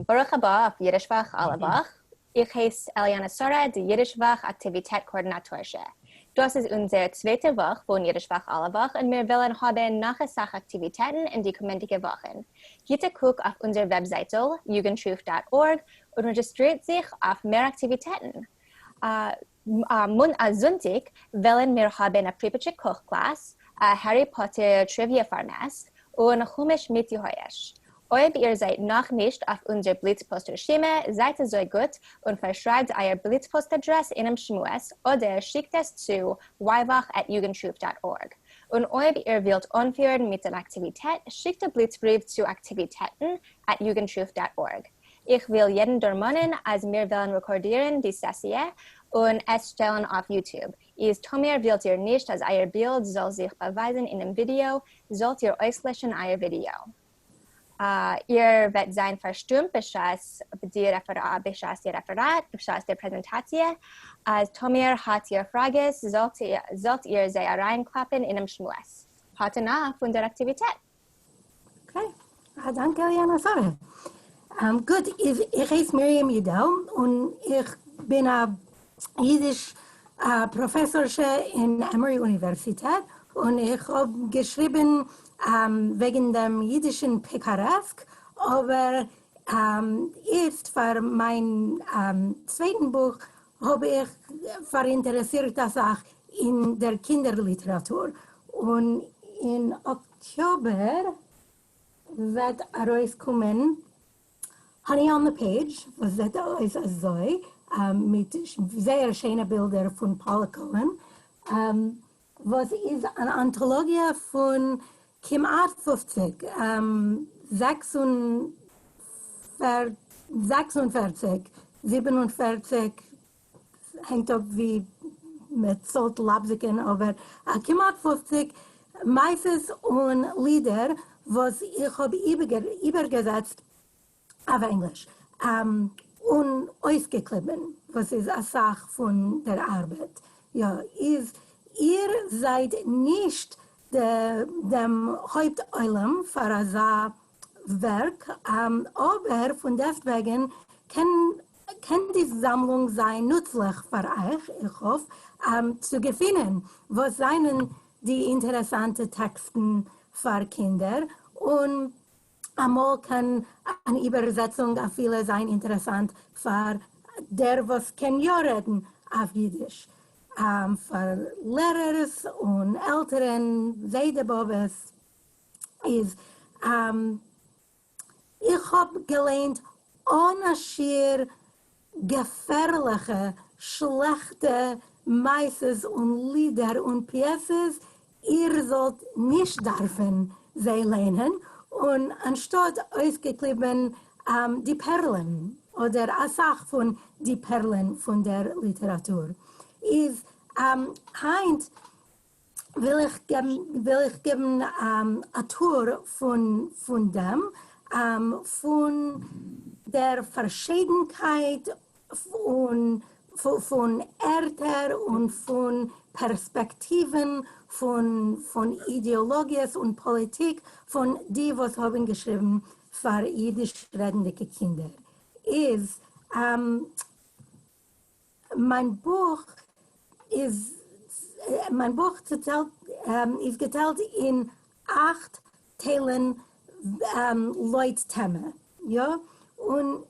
ברוך הבא אויף אידיש וואך אלע וואך. איך הייס אליאנה שרה, די אידיש וואך אקטיוויטעט קאארדינאטארשע. דאס איז אונזער צווייטע וואך פון אידיש וואך אלע וואך און מיר וועלן האבן נאך אסאך אקטיוויטעטן אין די קומענדיגע וואכן. גיט א קוק אויף אונזער וועבזייטל jugendtruff dot org און רעגיסטרירט זיך אויף מער אקטיוויטעטן. זונטאג וועלן מיר האבן א פריפעטשיק קאך קלאס, א הערי פאטער טריוויע פארמעסט, און חומש מיט יהואש. אויב איר זייט נאך נישט אויף אונזער בליצפאסט רשימה, זייט אזוי גוט און פארשרייבט אייער בליצפאסט אדרעס אינעם שמועס, אדער שיקט עס צו ywach at jugendtruff dot org. און אויב איר ווילט אנפירן מיט אן אקטיוויטעט, שיקט א בליצבריוו צו אקטיוויטעטן at jugendtruff dot org. איך וויל יעדן דערמאנען אז מיר וועלן רעקארדירן די סעסיע און עס שטעלן אויף YouTube, איז טאמער ווילט איר נישט אז אייער בילד זאל זיך באווייזן אינעם ווידיאו, זאלט איר אויסלעשן אייער ווידיאו. איר וועט זיין פארשטומט בשעת די בשעת די רעפעראט, בשעת די פרעזענטאציע, אז טאמער האט איר פראגעס זאלט איר זיי אריינקלאפן אינעם שמועס. האט הנאה פון דער אקטיוויטעט! Okay, א דאנק אליאנה שרה. גוט, איך הייס מרים אידעל און איך בין א אידיש פראפעסארשע אין עמארי אוניווערסיטעט און איך האב געשריבן וועגן דעם אידישן פיקארעסק, אבער איצט פאר מיין צווייטן בוך האב איך פאראינטערעסירט אסאך אין דער קינדער ליטעראטור, און אין אקטאבער וועט ארויסקומען Honey on the Page וואס זעט אויס אזוי, מיט זייער שיינע בילדער פון פאלא קאהן, וואס איז אן אנטאלאגיע פון כמעט 50, 46, 47, הענגט אפ ווי מען צאלט לאבזיקען אבער כמעט 50 מעשות און לידער וואס איך האב איבערגעזעצט אויף ענגליש און אויסגעקליבן וואס איז אסאך פון דער ארבעט יא איז איר זייט נישט דעם הויפט עולם פאר אזא ווערק, אבער פון דעסטוועגן קען קען די זאמלונג זיין נוצליך פאר אייך, איך האף, צו געפינען וואס זענען די אינטערעסאנטע טעקסטן פאר קינדער, און אמאל קען אן איבערזעצונג אפילו זיין אינטערעסאנט פאר דער וואס קען יא רעדן אויף אידיש, פאר לערערס און עלטערן, זיידע באבעס. איז איך האב געליינט אן א שיעור געפערליכע שלעכטע מעשות און לידער און פיעסעס, איר זאלט נישט דארפן זיי ליינען, און אנשטאט אויסגעקליבן די פערלען, אדער אסאך פון די פערלען פון דער ליטעראטור, איז היינט וויל איך געבן וויל איך געבן א tour פון פון דעם פון דער פארשיידנקייט און פון ערטער און פון פערספעקטיוון פון פון אידעאלאגיעס און פאליטיק פון די וואס האבן געשריבן פאר אידיש רעדנדיגע קינדער איז מיין בוך איז מיין בוך צוטיילט איז געטיילט אין אכט טיילן לויט טעמע, יא? און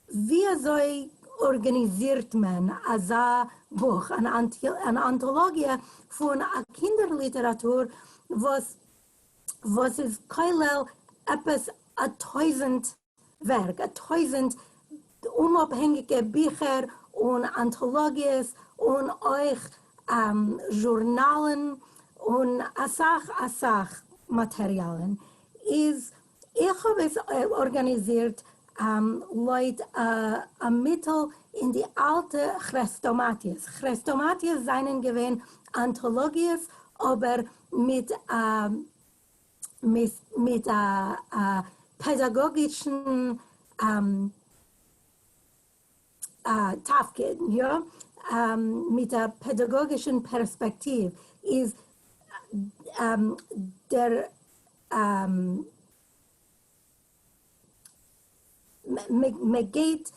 ווי אזוי ארגאניזירט מען אזא בוך, אן אנטאלאגיע פון א קינדער ליטעראטור וואס וואס איז כולל עפעס א טויזענט ווערק, א טויזענט אומאפהענגיקע ביכער און אנטאלאגיעס און אויך זשורנאלן און אסאך אסאך מאטעריאלן, איז איך האב עס ארגאניזירט לויט א מיטל אין די אלטע כרעסטאמאטיעס, כרעסטאמאטיעס זענען געווען אנטאלאגיעס אבער מיט א מיט א פעדאגאגישן תפקיד, יא, מיט א פעדאגאגישן פערספעקטיוו, איז דער. מען גייט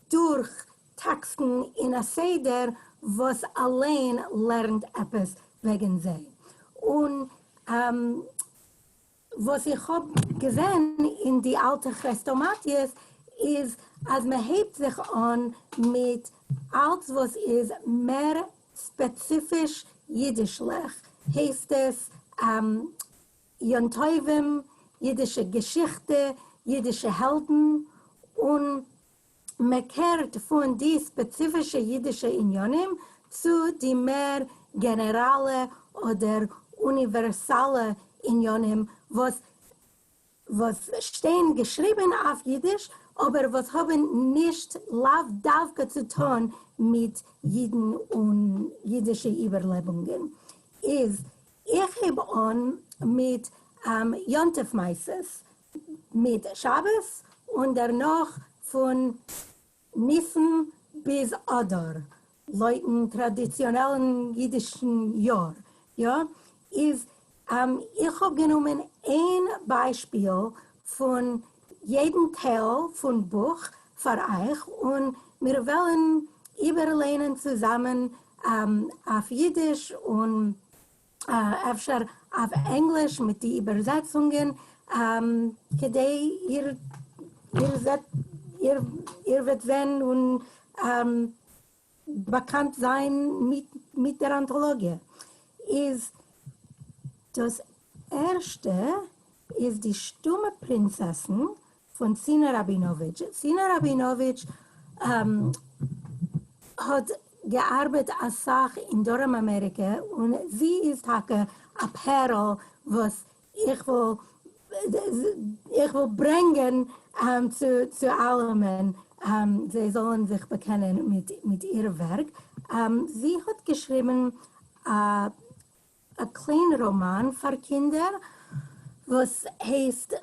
דורך טעקסטן אין א סדר וואס אליין לערנט עפעס וועגן זיי. און וואס איך האב געזען אין די אלטע כרעסטאמאטיעס איז אז מען הייבט זיך אן מיט אלץ וואס איז מער ספעציפיש אידישלעך, הייסט עס יום טובים, אידישע געשיכטע, אידישע העלדן, און מען קערט פון די ספעציפישע אידישע עניינים צו די מער גענעראלע אדער אוניווערסאלע עניינים וואס וואס שטייען געשריבן אויף אידיש אבער וואס האבן נישט לאו דווקא צו טון מיט אידן און אידישע איבערלעבונגען. איז איך הייב אן מיט יום טוב מעשות, מיט שבת און דערנאך פון ניסן ביז אדר, לויטן טראדיציאנעלן אידישן יאר, יא, איז איך האב גענומען איין ביישפיל פון יעדן טייל פון בוך פאר אייך און מיר וועלן איבערליינען צוזאמען אויף אידיש און אפשר אויף ענגליש מיט די איבערזעצונגען, כדי איר זעט איר וועט זען און באקאנט זיין מיט דער אנטאלאגיע. איז דאס ערשטע איז די שטומע פרינצעסן פון סינה ראבינאוויטש. סינה ראבינאוויטש האט געארבעט אסאך אין דרום אמעריקע און זי איז טאקע א פערל וואס איך וויל איך וויל ברענגען צו אלעמען זיי זאלן זיך באקענען מיט איר ווערק. זי האט געשריבן א א קליין ראמאן פאר קינדער וואס הייסט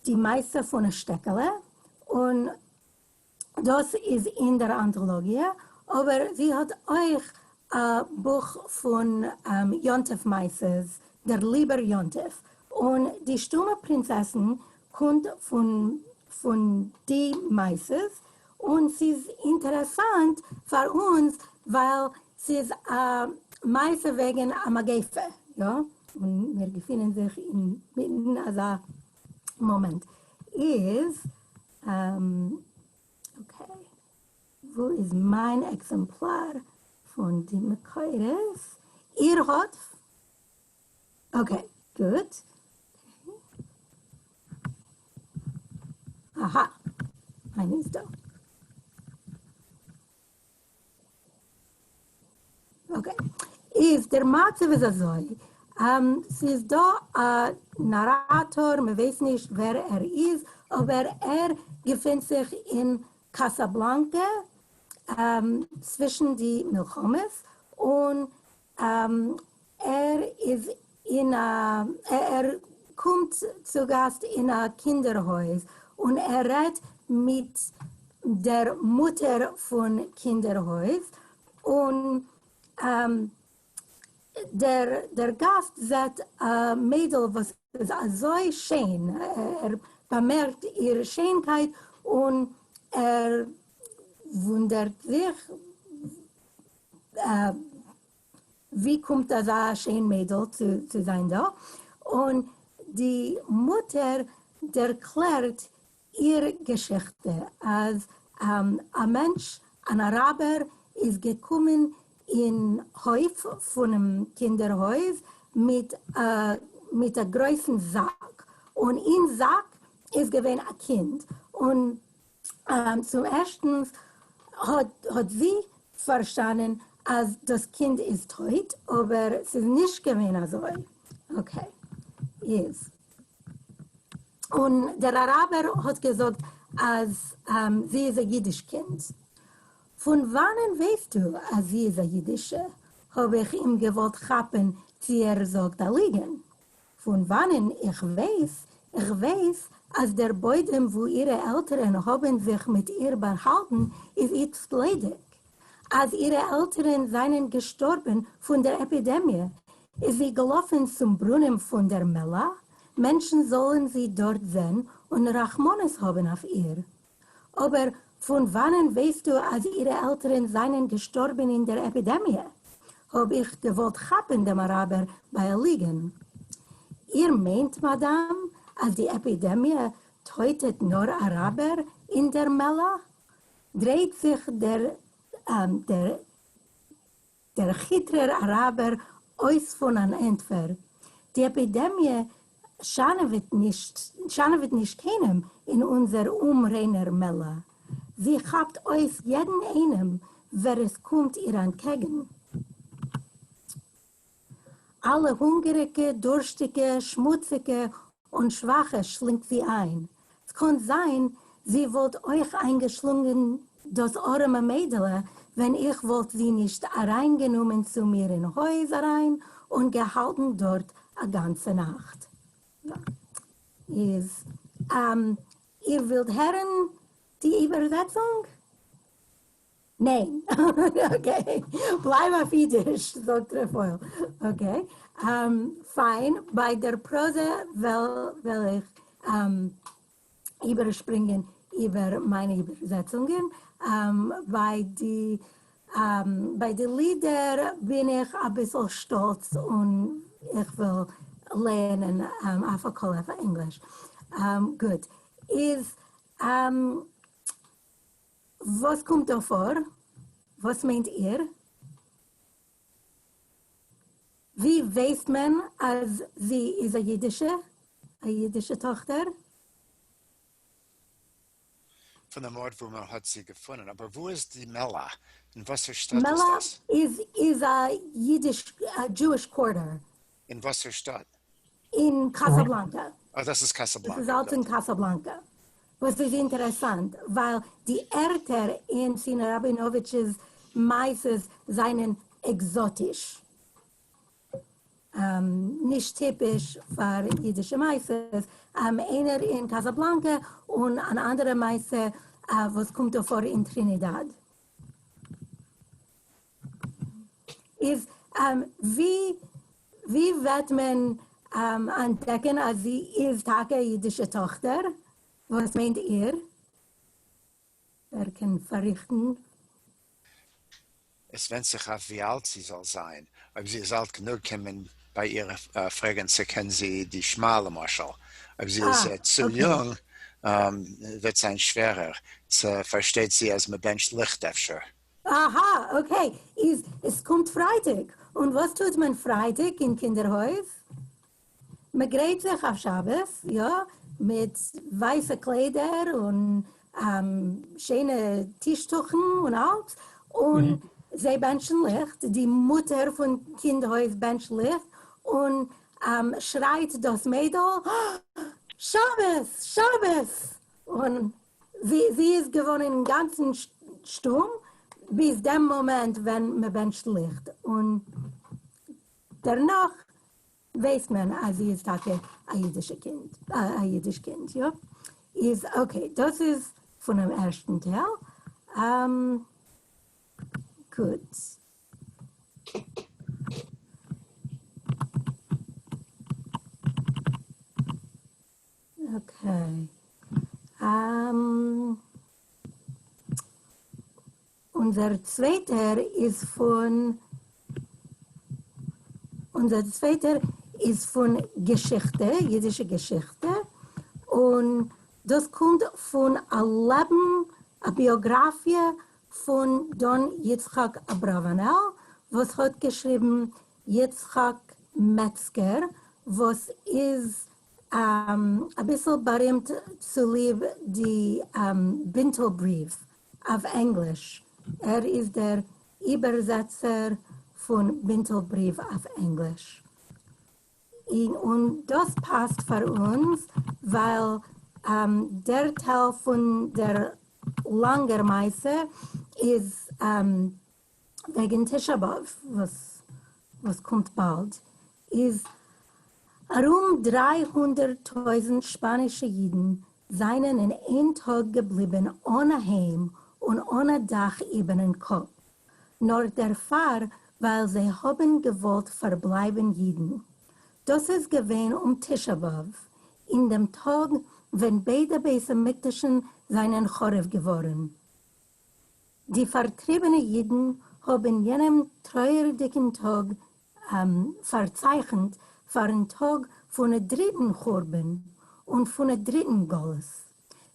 די מעשה פון א שטעקעלע, און דאס איז אין דער אנטאלאגיע, אבער זי האט אויך א בוך פון יום טוב מעשות, דער ליבער יום טוב, און די שטומע פרינצעסן קומט פון די מעשות, און ס'איז אינטערעסאנט פאר אונז ווייל ס'איז א מעשה וועגן א מגיפה, יא, און מיר געפינען זיך אינמיטן אזא מאמענט, איז okay, וואו איז מיין עקזעמפלאר פון די מקורות? איר האט? okay, גוט. אהא, מיינע איז דא. okay, איז דער מצב איז אזוי, ס'איז דא א נאראטאר, מ'ווייסט נישט ווער ער איז, אבער ער געפינט זיך אין קאסאבלאנקע צווישן די מלחמות, און ער איז אין א, ער קומט צו גאסט אין א קינדער הויז און ער רעדט מיט דער מוטער פון קינדער הויז און דער דער גאסט זעט א מיידל וואס איז אזוי שיין, ער באמערקט איר שיינקייט און ער וואונדערט זיך ווי קומט אזא שיין מיידל צו זיין דא? און די מוטער דערקלערט איר געשיכטע אז א מענטש אן אראבער איז געקומען אין הויף פונעם קינדער הויז מיט מיט א גרויסן זאק, און אין זאק איז געווען א קינד, און צום ערשטנס האט זי פארשטאנען אז דאס קינד איז טויט, אבער ס'איז נישט געווען אזוי. okay, איז. און דער אראבער האט געזאגט אז זי איז א אידיש קינד. פון וואנען ווייסטו אז זי איז א אידישע? האב איך אים געוואלט כאפן צו ער זאגט א ליגן. פון וואנען איך ווייס? איך ווייס אז דער בוידעם וואו אירע עלטערען האבען זיך מיט איר באהאלטען איז איצט ליידיג. אז אירע עלטערען זיינען געשטארבען פון דער עפידעמיע איז זי געלאפען צום ברונעם פון דער מעלה. מענטשן זאלן זי דארט זען און רחמנות האבן אויף איר. אבער פון וואנען ווייסטו אז אירע עלטערן זענען געשטארבן אין דער עפידעמיע? האב איך געוואלט כאפן דעם אראבער ביי א ליגן. איר מיינט, מאדאם, אז די עפידעמיע טויטעט נאר אראבער אין דער מעלא? דרייט זיך דער דער דער כיטרער אראבער אויס פון אן ענטפער, די עפידעמיע שאנעוועט נישט שאנעוועט נישט קיינעם אין אונזער אומריינער מעלא, זי כאפט אויס יעדן איינעם ווער עס קומט איר אנטקעגן. אלע הונגעריגע, דורשטיגע, שמוציגע און שוואכע שלינגט זי איין. ס'קאן זיין זי וואלט אויך איינגעשלונגען דאס ארעמע מיידעלע ווען איך וואלט זי נישט אריינגענומען צו מיר אין הויז אריין און געהאלטן דארט א גאנצע נאכט. איז איר ווילט הערן די איבערזעצונג? ניין. Okay, בלייב אויף אידיש, זאגט רפאל. Okay, פיין, ביי דער פראזע וועל איך איבערשפרינגען איבער מיינע איבערזעצונגען. ביי די ביי די לידער בין איך אביסל שטאלץ און איך וויל לערנען אויף א קול אויף ענגליש. גוט. איז וואס קומט דא פאר? וואס מיינט איר? ווי ווייסט מען אז זי איז א אידישע? א אידישע טאכטער? פון דעם ארט וואו מען האט זי געפונען. אבער וואו איז די מעלא? אין וואסער שטאט איז מעלא דאס? איז איז א אידיש א Jewish quarter. אין וואסער שטאט? אין קאסאבלאנקא. אה, דאס איז דאס קאסאבלאנקא. איז אלץ אין קאסאבלאנקא. וואס איז אינטערעסאנט, ווייל די ערטער אין סינה ראבינאוויטש'ס מעשות זענען עקזאטיש. נישט טיפיש פאר אידישע מעשות. איינער אין קאסאבלאנקא און אן אנדערע מעשה וואס קומט דא פאר אין טרינידאד. איז ווי ווי וועט מען אנטדעקן אז זי איז טאקע א אידישע טאכטער? וואס מיינט איר? ווער קען פארריכטן? עס ווענדט זיך אויף ווי אלט זי זאל זיין, אויב זי איז אלט גענוג קען מען ביי איר פרעגן צו קען זי די שמע למשל, אויב זי איז צו יונג וועט זיין שווערער, צו פארשטייט זי אז מען בענטשט ליכט אפשר. אהא okay, איז עס קומט פרייטאג, און וואס טוט מען פרייטאג אין קינדערהויז? מען גרייט זיך אויף שבת, יא, מיט ווייסע קליידער און שיינע טישטוכן און אלץ, און זיי בענטשן ליכט, די מוטער פון קינדהויז בענטשט ליכט, און שרייט דאס מיידל, שבת! שבת! און זי איז געווארן אינגאנצן שטום ביז דעם מאמענט ווען מען בענטשט ליכט, און דערנאך ווייסט מען אז זי איז טאקע א אידישע קינד, א אידיש קינד, יא? איז okay, דאס איז פונעם ערשטן טייל. גוט. Okay. אונזער צווייטער איז פון אונזער צווייטער איז פון געשיכטע, אידישע געשיכטע, און דאס קומט פון א לעבן, א ביאגראפיע פון דון יצחק אברבנאל, וואס האט געשריבן יצחק מעצגער, וואס איז אביסל בארימט צוליב די בינטל בריוו אויף ענגליש, ער איז דער איבערזעצער פון בינטל בריוו אויף ענגליש. און דאס פאסט פאר אונז ווייל דער טייל פון דער לאנגער מעשה איז וועגן תשעה באב וואס קומט באלד, איז ארום 300,000 שפאנישע אידן זענען אין איין טאג געבליבן אן א היים און אן א דאך איבערן קאפ, נאר דערפאר ווייל זיי האבן געוואלט פארבלייבן אידן. דאס איז געווען אום תשעה באב, אין דעם טאג ווען ביידע בית המקדש'ן זענען חרוב געווארן. די פארטריבענע אידן האבן יענעם טרויערדיגן טאג פארצייכנט פארן טאג פון דריטן חורבן און פון דריטן גלות.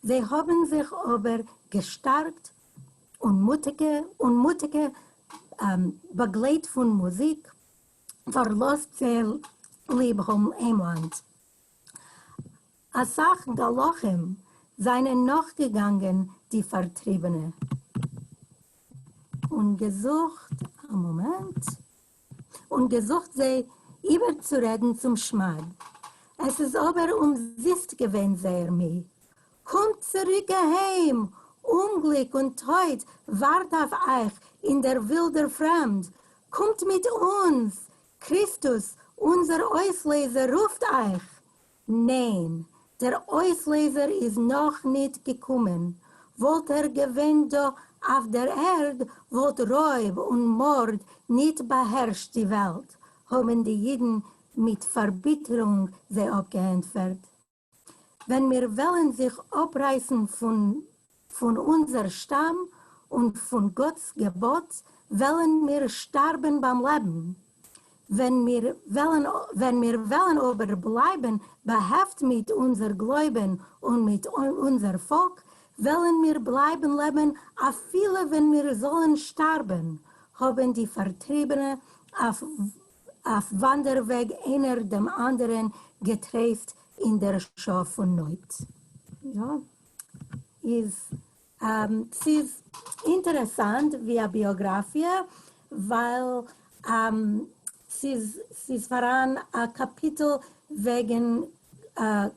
זיי האבן זיך אבער געשטארקט און מוטיגע און מוטיגע באגלייט פון מוזיק פארלאזט זייער ליב היימלאנד. אסאך גלחים זענען נאכגעגאנגען די פארטריבענע און געזוכט, א מאמענט, און געזוכט זיי איבערצורעדן צום שמד. עס איז אבער אומזיסט געווען זייער מי. קומט צוריק אהיים! אומגליק און טויט ווארט אויף אייך אין דער ווילדער פרעמד! קומט מיט אונז! קריסטוס, אונזער אויסלייזער רופט אייך! ניין, דער אויסלייזער איז נאך ניט געקומען. וואלט ער געווען דא אויף דער ערד, וואלט רויב און מארד ניט באהערשט די וועלט, האבן די אידן מיט פארביטערונג זיי אפגעענטפערט. ווען מיר וועלן זיך אפרייסן פון פון אונזער שטאם און פון גאט'ס געבאט, וועלן מיר שטארבן ביים לעבן. ווען מיר וועלן ווען מיר וועלן אבער בלייבן באהעפט מיט אונזער גלויבן און מיט אונזער פאלק, וועלן מיר בלייבן לעבן אפילו ווען מיר זאלן שטארבן, האבן די פארטריבענע אויף אויף וואנדערוועג איינער דעם אנדערען געטרייסט אין דער שעה פון נויט. יא, איז ס'איז אינטערעסאנט ווי א ביאגראפיע ווייל ס'איז ס'איז פאראן א קאפיטל וועגן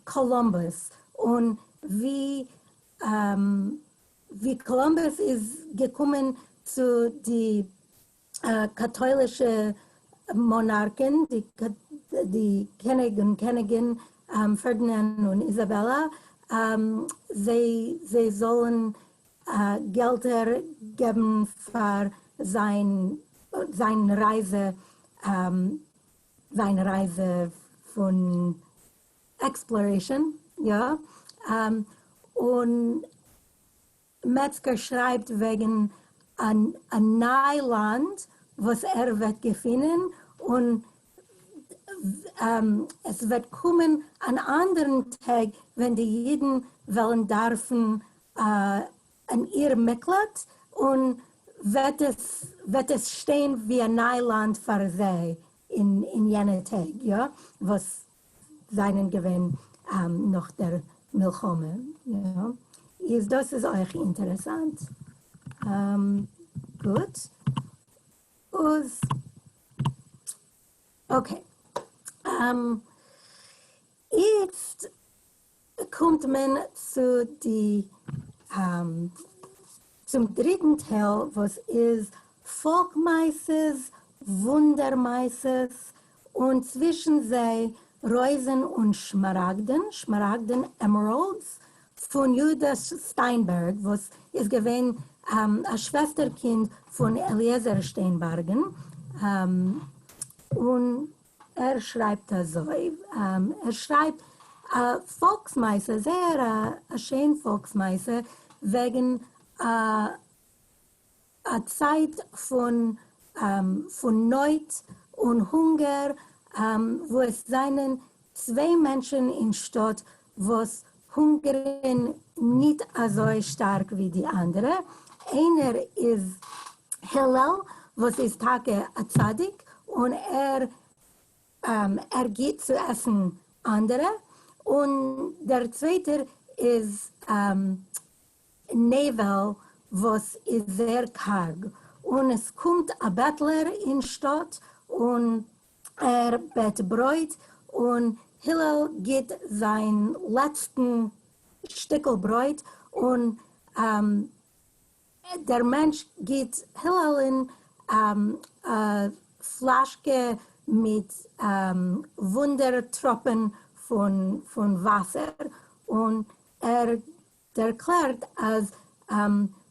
קאלומבוס און ווי ווי קאלומבוס איז געקומען צו די קאטוילישע מאנארקען, די קעניג און קעניגין פערדינאנד און איזאבעלא, זיי זאלן געלטער געבן פאר זיין רייזע, זיין רייזע פון exploration, יא, און מעצגער שרייבט וועגן א ניי לאנד וואס ער וועט געפינען און עס וועט קומען אן אנדערן טעג ווען די אידן וועלן דארפן אן עיר מקלט און וועט עס וועט עס שטיין ווי א ניי לאנד פאר זיי אין יענע טעג יא וואס זענען געווען נאך דער מלחמה, יא, איז דאס איז אויך אינטערעסאנט. גוט. איז okay. איצט קומט מען צו די צום דריטן טייל וואס איז פאלק מעשות, וואונדער מעשות, און צווישן זיי רויזן און שמאראגדן, שמאראגדן emeralds, פון יהודה סטיינבערג וואס איז געווען א שוועסטער קינד פון אליעזר שטיינבארגן, און ער שרייבט אזוי, ער שרייבט א פאלקס מעשה, זייער א שיין פאלקס מעשה, וועגן א צייט פון פון נויט און הונגער, וואו עס זענען צוויי מענטשן אין שטאט וואס הונגערן ניט אזוי שטארק ווי די אנדערע, איינער איז הלל וואס איז טאקע א צדיק און ער ער גיט צו עסן אנדערע, און דער צווייטער איז נעוועל וואס איז זייער קארג, און עס קומט א בעטלער אין שטאט און ער בעט ברויט און הלל גיט זיין לעצטן שטיקל ברויט און דער מענטש גיט הלל'ן א פלאשקע מיט וואונדער טראפן פון וואסער און ער דערקלערט אז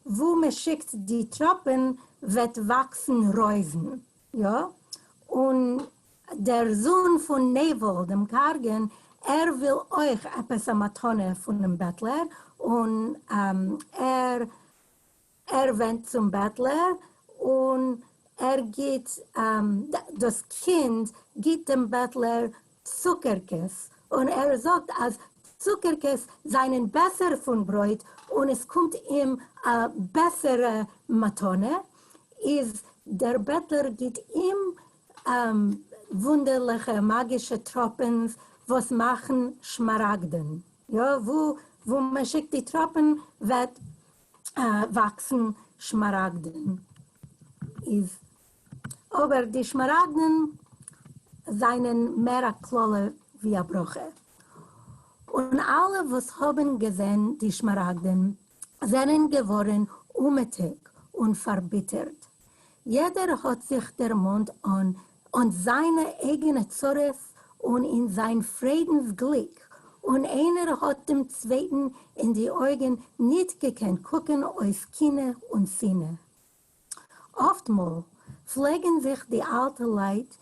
וואו מען שיקט די טראפן וועט וואקסן רויזן, יא, און דער זון פון נעוועל דעם קארגן, ער וויל אויך עפעס א מתנה פונעם בעטלער, און ער ער ווענדט צום בעטלער און ער גיט, דאס קינד גיט דעם בעטלער צוקערקעס, און ער זאגט אז צוקערקעס זענען בעסער פון ברויט און עס קומט אים א בעסערע מתנה, איז דער בעטלער גיט אים וואונדערליכע מאגישע טראפענס וואס מאכן שמאראגדן, יא, וואו מען שיקט די טראפן וועט וואקסן שמאראגדן איז אבער די שמאראגדן זענען מער א קללה ווי א ברכה, און אלע וואס האבן געזען די שמאראגדן זענען געווארן אומעטיג און פארביטערט, יעדער האט זיך דערמאנט אן אן זיינע אייגענע צרות און אין זיין פרעמדנס גליק, און איינער האט דעם צווייטן אין די אויגן ניט געקענט קוקן אויס קנאה און שנאה. אפטמאל פלעגן זיך די אלטע לייט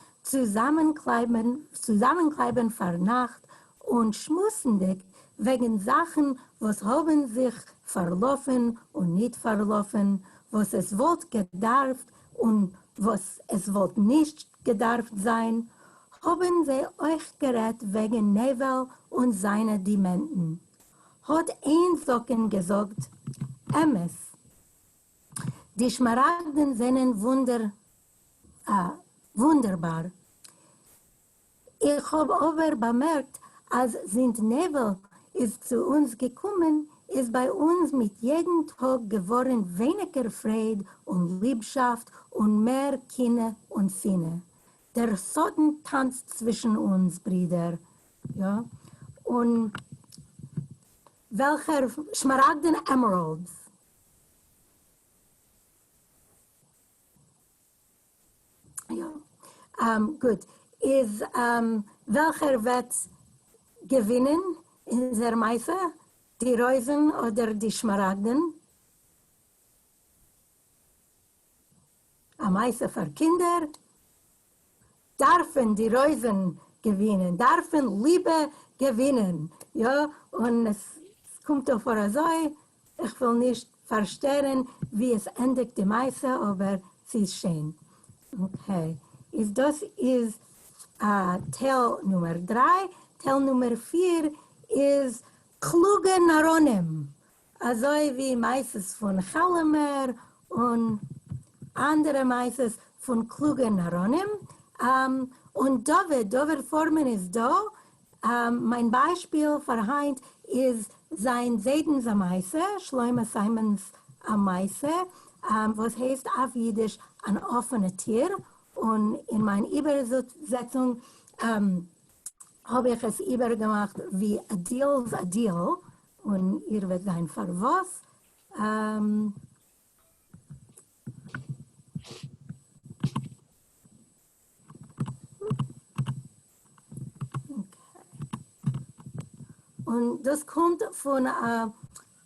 צוזאמענקלייבן פארנאכט און שמועסנדיק וועגן זאכן וואס האבן זיך פארלאפן און ניט פארלאפן, וואס עס וואלט געדארפט און וואס עס וואלט נישט געדארפט זיין, האבן זיי אויך גערעדט וועגן נעוועל און זיינע דימענטן. האט איין זקן געזאגט, אמת, די שמאראגדן זענען וואונדערבאר. איך האב אבער באמערקט אז זינט נעוועל איז צו אונז געקומען איז ביי אונז מיט יעדן טאג געווארן ווייניגער פרייד און ליבשאפט און מער קנאה און שנאה. דער שטן טאנצט צווישן אונז ברידער, יא, און וועלכער שמאראגדן emeralds. יא, גוט. איז וועלכער וועט געווינען אונזער מעשה, די רויזן אדער די שמאראגדן? א מעשה פאר קינדער? דארפן די רויזן געווינען, דארפן ליבע געווינען, יא, און עס קומט דא פאר אזוי, איך וויל נישט פארשטערן ווי עס ענדיגט די מעשה אבער ס'איז שיין. Okay, איז דאס איז טייל נומער דריי, טייל נומער פיר איז קלוגע נאראנים, אזוי ווי מעשות פון כעלעמער און אנדערע מעשות פון קלוגע נאראנים, און דוד, דוד פארמאן איז דא, מיין ביישפיל פאר היינט איז זיין זיידנ'ס א מעשה, שלמה סיימאן'ס א מעשה, וואס הייסט אויף אידיש אן אפענע טיר, און אין מיין איבערזעצונג האב איך עס איבערגעמאכט ווי a deal's a deal, און איר וועט זען פארוואס. און דאס קומט פון א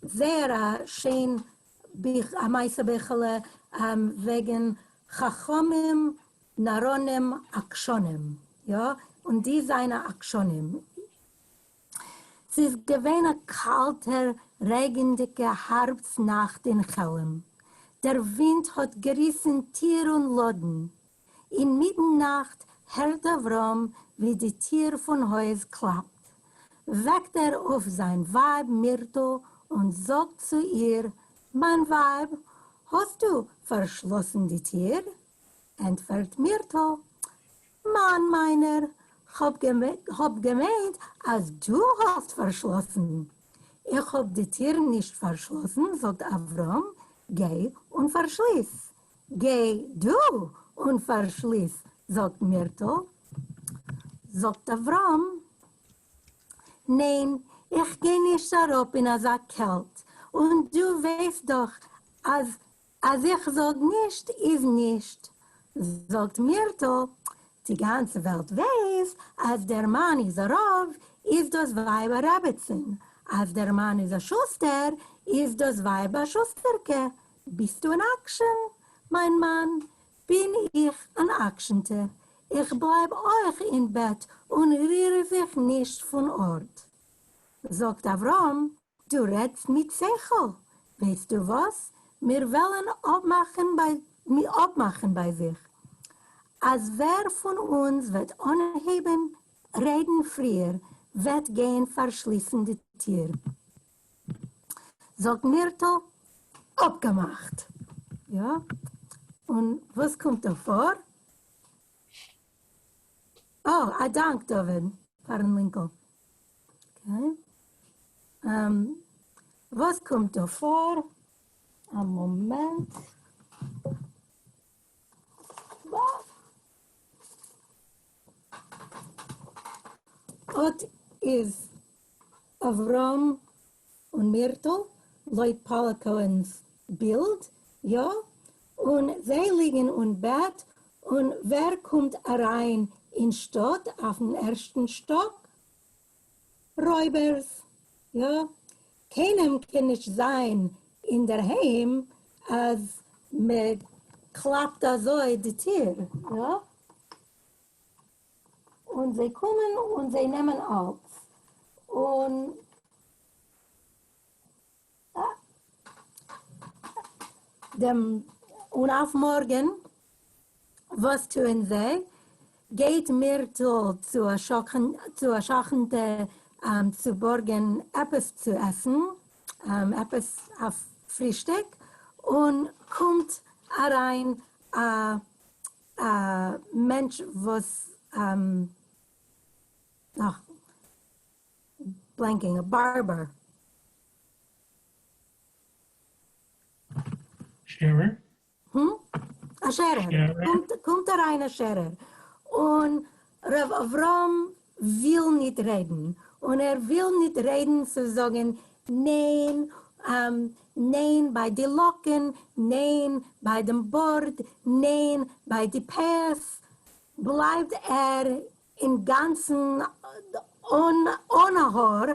זייער א שיין בוך, א מעשה ביכעלע וועגן חכמים נאראנים עקשנים, יא, און די זיינע עקשנים. ס'איז געווען א קאלטער רעגנדיגע הארבסט נאכט אין כעלם, דער ווינט האט געריסן טיר און לאדן, אינמיטן נאכט הערט אברהם ווי די טיר פון הויז קלאפט, וועקט ער אויף זיין ווייב מירטל און זאגט צו איר, מיין ווייב, האסטו פארשלאסן די טיר? ענטפערט מירטל, מאן מיינער, כ'האב געמיינט אז דו האסט פארשלאסן. איך האב די טיר נישט פארשלאסן, זאגט אברהם, גיי און פארשליס. גיי דו און פארשליס, זאגט מירטל. זאגט אברהם, ניין, איך גיי נישט אראפ אין אזא קעלט, און דו ווייסט דאך אז אז איך זאג נישט איז נישט. זאגט מירטל, די גאנצע וועלט ווייסט אז דער מאן איז א רב איז דאס ווייב א רעבעצין, אז דער מאן איז א שוסטער איז דאס ווייב א שוסטערקע, ביסטו אן עקשן, מיין מאן, בין איך אן עקשנטע. איך בלייב אויך אין בעט און ריר זיך נישט פון ארט. זאגט אברהם, דו רעדסט מיט שכל, ווייסטו וואס, מיר וועלן אפמאכן ביי זיך, אז ווער פון אונז וועט אנהייבן רעדן פריער, וועט גיין פארשליסן די טיר. זאגט מירטל, אפגעמאכט! יא, און וואס קומט דא פאר? אה, א דאנק דוד פארן לינקל. Okay. וואס קומט דא פאר? א מאמענט. אט איז אברהם און מירטל, לויט פאלא קאהן'ס בילד, יא, און זיי ליגן און בעט, און ווער קומט אריין אין שטאט אויפן ערשטן שטאק? רויבערס, יא, קיינעם קען נישט זיין אינדערהיים אז מען קלאפט אזוי די טיר, יא? און זיי קומען און זיי נעמען אלץ, און דעם און אויף מארגן וואס טוען זיי? גייט מירטל צו א שכן צו א שכנ'טע צו בארגן עפעס צו עסן, עפעס אויף פרישטאג, און קומט אריין א א מענטש וואס נאך blanking, א barber. שערער? הום? א שערער. קומט אריין א שערער, און ר' אברהם וויל ניט רעדן, און ער וויל ניט רעדן צו זאגן ניין, ניין ביי די לאקן, ניין ביי דעם בארד, ניין ביי די פאות, בלייבט ער אינגאנצן אן א האר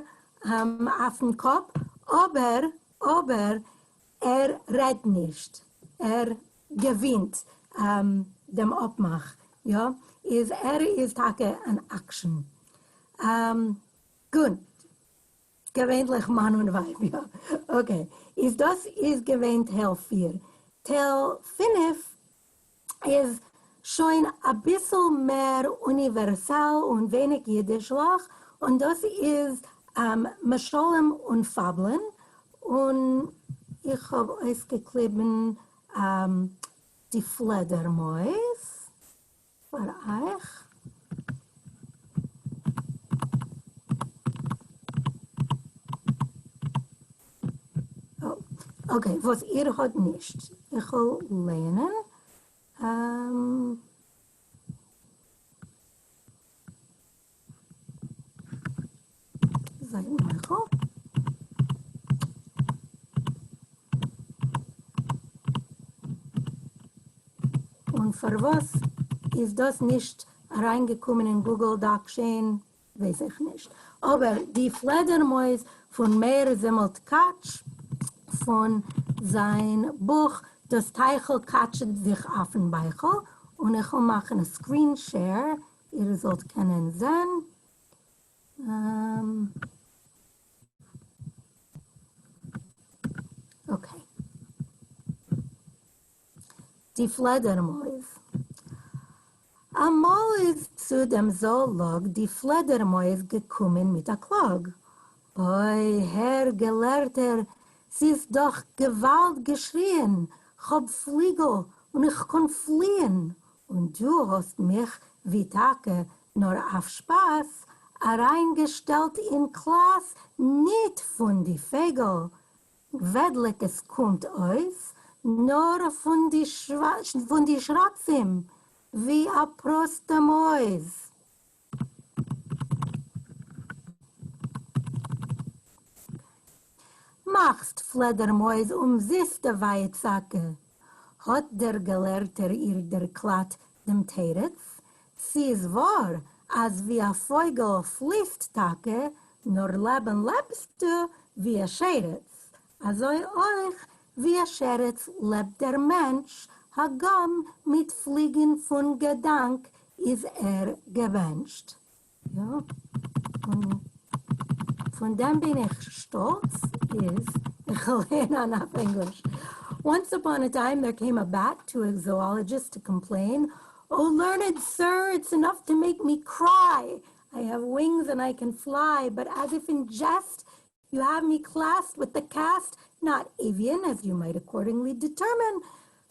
אויפן קאפ, אבער אבער ער רעדט נישט, ער געווינט דעם אפמאך, יא, איז ער איז טאקע אן עקשן. גוט, געווענליך מאן און ווייב, יא, okay, איז דאס איז געווען טייל פיר. טייל פינף איז שוין אביסל מער אוניווערסאל און ווייניג אידישלעך, און דאס איז משלים און פאבלען, און איך האב אויסגעקליבן די פלעדערמויז פאר אייך. Okay, וואס איר האט נישט. איך וועל לייענען. זייט מוחל. און פארוואס איז דאס נישט אריינגעקומען אין Google Doc שוין ווייס איך נישט. אבער די פלעדערמויז פון מאיר זעמל טקאטש פון זיין בוך דאס טייכל קאטשעט זיך אויפן בייכל, און איך וועל מאכן א screen share איר זאלט קענען זען. Okay. די פלעדערמויז. אמאל איז צו דעם זאאלאג די פלעדערמויז געקומען מיט א קלאג, אוי, הער געלערטער, ס'איז דאך געוואלד געשריען, כ'האב פליגל און איך קאן פליען, און דו האסט מיך, ווי טאקע נאר אויף שפאס, אריינגעשטעלט אין קלאס ניט פון די פייגל, וועדליק עס קומט אויס נאר פון די שרצים, ווי א פראסטע מויז. מאכסט פלעדערמויז אומזיסטע ויצעקה, האט דער געלערטער איר דערקלערט דעם תירוץ, ס'איז וואר אז ווי א פויגל פליסט טאקע, נאר לעבן לעבסטו ווי א שרץ, אזוי אויך ווי א שרץ לעבט דער מענטש, הגם מיט פליגן פון געדאנק איז ער געבענטשט. יא, און פון דעם בין איך שטאלץ איז איך לערן אויף ענגליש. Once upon a time there came a bat to a zoologist to complain, Oh learned sir, it's enough to make me cry, I have wings and I can fly, but as if in jest, you have me classed with the caste, not avian, as you might accordingly determine,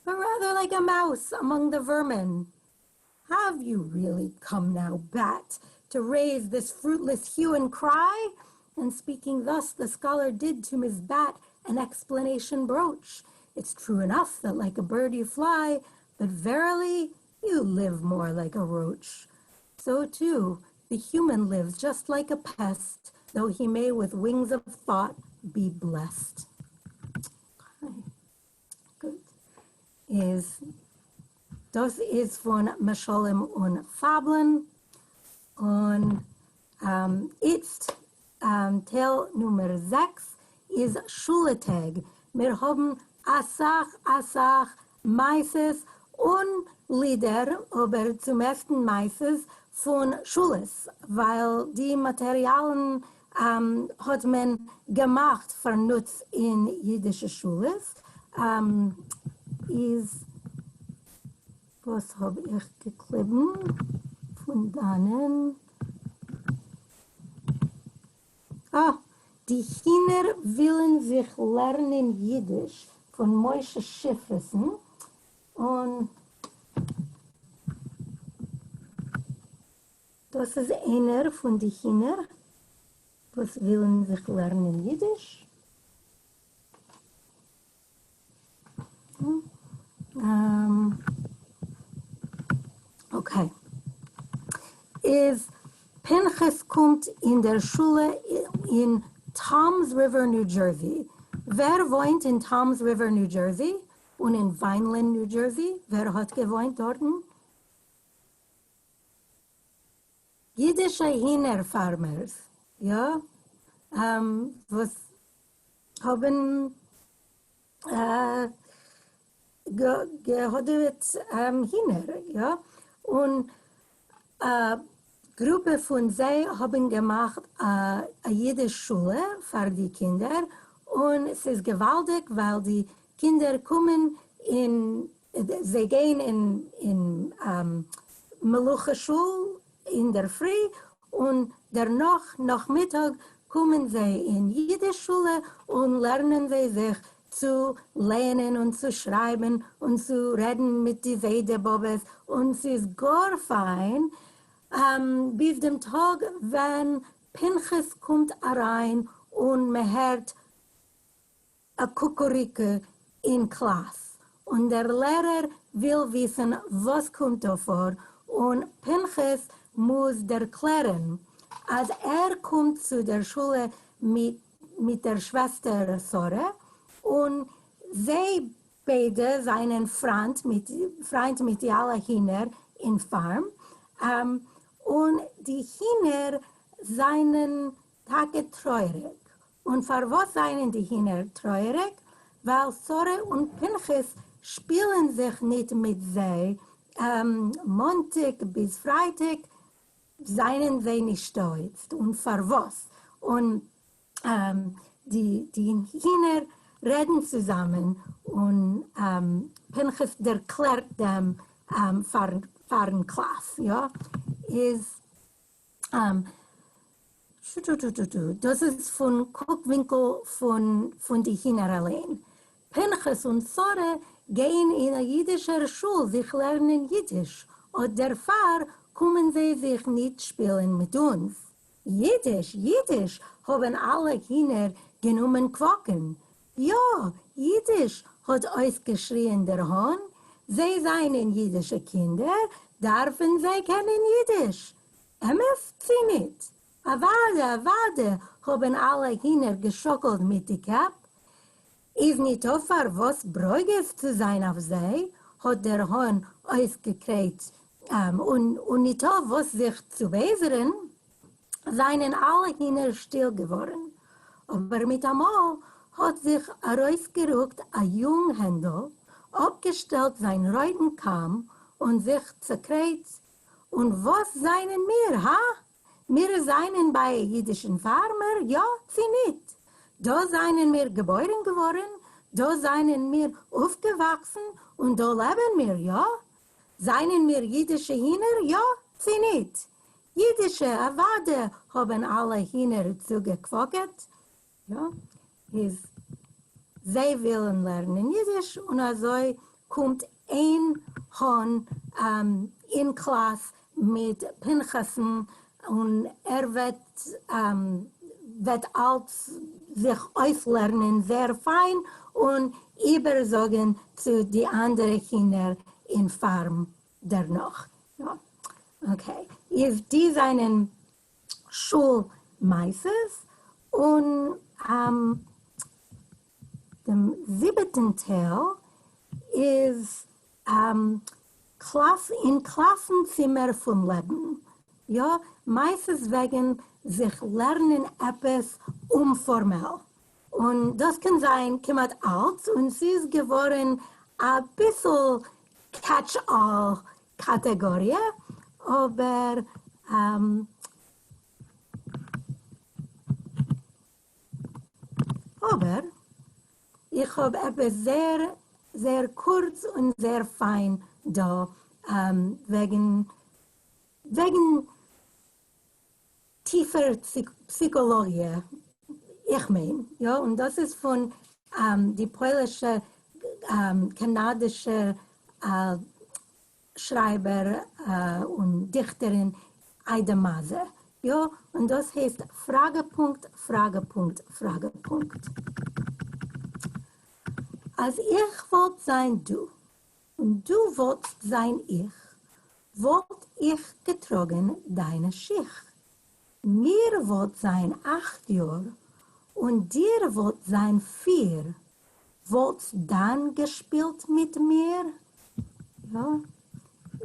but rather like a mouse among the vermin. Have you really come now, bat, to raise this fruitless hue and cry? And speaking thus, the scholar did to Miss Bat an explanation broach. It's true enough that like a bird you fly, but verily you live more like a roach. So too, the human lives just like a pest, though he may with wings of thought be blessed. Okay. גוט. איז דאס איז פון משלים און פאבלען. און איצט טייל נומער 6 איז שולע טעג. מיר האבן אסאך אסאך מעשות און לידער, אבער צום מערסטן מעשות פון שולעס, ווייל די מאטעריאלן האט מען געמאכט פאר נוץ אין אידישע שולעס. איז וואס האב איך געקליבן פון דאנען? אה, די הינער ווילן זיך לערנען אידיש פון משה שיפרסן, און דאס איז איינער פון די הינער וואס ווילן זיך לערנען אידיש. Okay. איז פנחס קומט אין דער שולע אין טאמס ריווער ניו דזשערזי. ווער וואוינט אין טאמס ריווער ניו דזשערזי? און אין וויינלענד ניו דזשערזי? ווער האט געוואוינט דארטן? אידישע הינער farmers, יא, וואס האבן געהאדעוועט הינער, יא, און א גרופע פון זיי האבן געמאכט א אידיש שולע פאר די קינדער, און ס'איז געוואלדיג ווייל די קינדער קומען אין זיי גייען אין מלוכה שול אינדערפרי און דערנאך נאכמיטאג קומען זיי אין אידיש שולע און לערנען זיי זיך צו לייענען און צו שרייבן און צו רעדן מיט די זיידע באבעס און ס'איז גאר פיין ביז דעם טאג ווען פנחס קומט אריין און מ'הערט א קוקוריקו אין קלאס, און דער לערער וויל וויסן וואס קומט דא פאר, און פנחס מוז דערקלערן אז ער קומט צו דער שולע מיט דער שוועסטער שרה, און זיי ביידע זענען פריינט מיט די אלע הינער אין פארם, און די הינער זענען טאקע טרויעריג. און פארוואס זענען די הינער טרויעריג? ווייל שרה און פנחס שפילן זיך ניט מיט זיי, מאנטאג ביז פרייטאג זענען זיי נישטא איצט, און פארוואס? און די הינער רעדן צוזאמען און פנחס דערקלערט דעם פארן קלאס, יא, איז שטוטוטוטוטו, דאס איז פון קוק ווינקל פון די הינער אליין. פנחס און שרה גייען אין א אידישער שול זיך לערנען אידיש, אט דערפאר קומען זיי זיך ניט שפילן מיט אונז. אידיש! אידיש! האבן אלע הינער גענומען קוואקען. יא! אידיש! האט אויסגעשריען דער האן, זיי זענען אידישע קינדער, דארפן זיי קענען אידיש! אמת צי ניט? אוואדע, אוואדע, האבן אלע הינער געשאקלט מיט די קעפ. איז ניטא פאר וואס ברוגז צו זיין אויף זיי, האט דער האן אויסגעקרייט, און ניטא וואס זיך צו בייזערן, זיינען אלע הינער שטיל געווארן. אבער מיטאמאל האט זיך ארויסגערוקט א יונג הענדל, אפגעשטעלט זיין רויטן קאם און זיך צעקרייט. און וואס זיינען מיר, הא? מיר זיינען ביי א אידישן פארמער, יא צי ניט? דא זיינען מיר געבוירן געווארן, דא זיינען מיר אויפגעוואקסן און דא לעבן מיר, יא? זיינען מיר אידישע הינער, יא צי ניט? אידישע, אוואדע, האבן אלע הינער צוגעקוואקעט, יא, איז זיי ווילן לערנען אידיש און אזוי קומט איין האן אין קלאס מיט פנחס'ן און ער וועט וועט אלץ זיך אויסלערנען זייער פיין און איבערזאגן צו די אנדערע הינער אין פארם דערנאך. יא okay איז די זענען שול מעשות, און דעם זיבעטן טייל איז קלאס אין קלאסן צימער פון לעבן, יא, מעשות וועגן זיך לערנען עפעס אומפארמעל, און דאס קען זיין כמעט אלץ, און ס'איז געווארן אביסל catch all קאטעגאריע, אבער אבער איך האב עפעס זייער זייער קורץ און זייער פיין דא וועגן וועגן טיפער פסיכאלאגיע, איך מיין, יא, און דאס איז פון די פוילישע קאנאדישע שרייבער און דיכטערין איידע מאזע, יא, און דאס הייסט פראגע פונקט פראגע פונקט פראגע פונקט. אז איך וואלט זיין דו, און דו וואלטסט זיין איך, וואלט איך געטראגען דיינע שיך. מיר וואלט זיין אכט יאר, און דיר וואלט זיין פיר, וואלטסט דאן געשפילט מיט מיר? יא,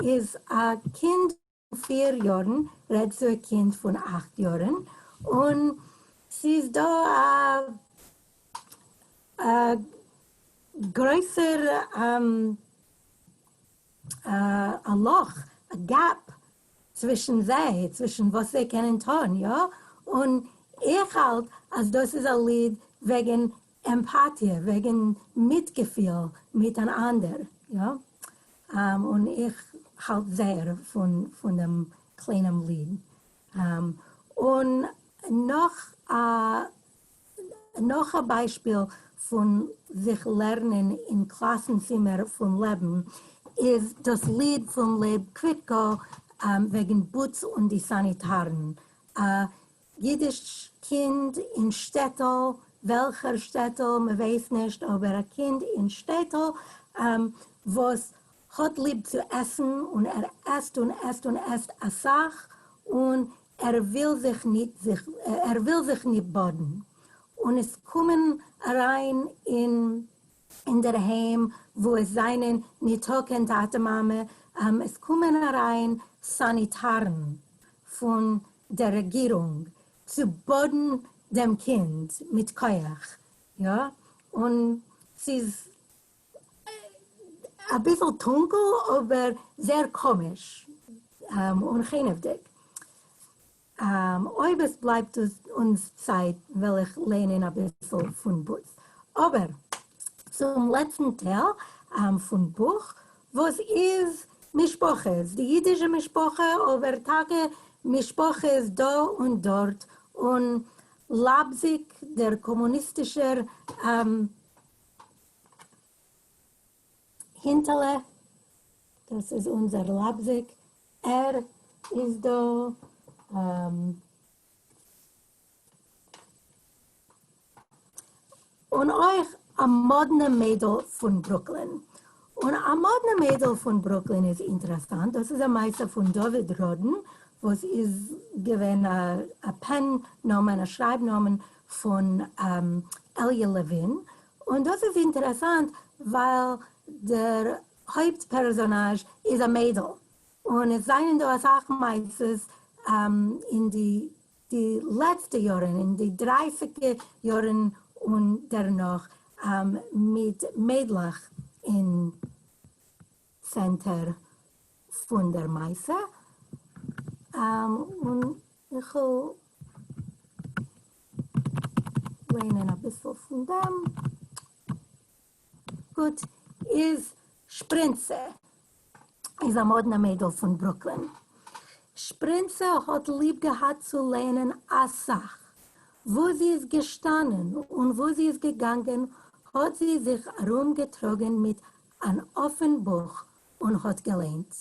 איז א קינד פון פיר יארן רעדט צו א קינד פון אכט יארן, און ס'איז דא א גרויסער א לאך, א gap צווישן זיי, צווישן וואס זיי קענען טון, יא? און איך האלט אז דאס איז א ליד וועגן עמפאטיע, וועגן מיטגעפיל מיט אן אנדער, יא? און איך האלט זייער פון דעם קליינעם ליד. און נאך א נאך א ביישפיל פון זיך לערנען אין קלאסן צימער פון לעבן איז דאס ליד פון לייב קוויטקא וועגן בוץ און די סאניטארן. א אידיש קינד אין שטעטל, וועלכער שטעטל מ'ווייס נישט, אבער א קינד אין שטעטל וואס האט ליב צו עסן און ער עסט און עסט און עסט אסאך און ער וויל זיך ניט זיך ער וויל זיך ניט באדן, און עס קומען אריין אין אין דער היים וואו עס זיינען ניטא קיין טאטע מאמע, עס קומען אריין סאניטארן פון דער רעגירונג צו באדן דעם קינד מיט כח, יא, און ס'איז אביסל טונקל אבער זייער קאמיש און חנעוודיג. אויב עס בלייבט אונז צייט וועל איך ליינען אביסל פון בוץ. אבער צום לעצטן טייל פון בוך וואס איז משפחות, די אידישע משפחה אבער טאקע משפחות דא און דארט און לאבזיק דער קאמוניסטישער הינטעלע, דאס איז אונזער לאבזיק, ער איז דא, און אויך א מאדנע מיידל פון ברוקלין. און א מאדנע מיידל פון ברוקלין איז אינטערעסאנט, דאס איז א מעשה פון דוד ראדן וואס איז געווען א פען נאמען, א שרייב נאמען פון אלי' לעווין, און דאס איז אינטערעסאנט ווייל דער הויפט פערזאנאזש איז א מיידל, און עס זענען דא אסאך מעשות אין די די לעצטע יארן, אין די דרייסיגע יארן און דערנאך, מיט מיידלעך אין צענטער פון דער מעשה. און איך וועל ליינען אביסל פון דעם. גוט, איז שפרינצע איז א מאדנע מיידל פון ברוקלין. שפרינצע האט ליב געהאט צו לערנען אסאך. וואו זי איז געשטאנען און וואו זי איז געגאנגען האט זי זיך ארומגעטראגן מיט אן אפען בוך און האט געליינט.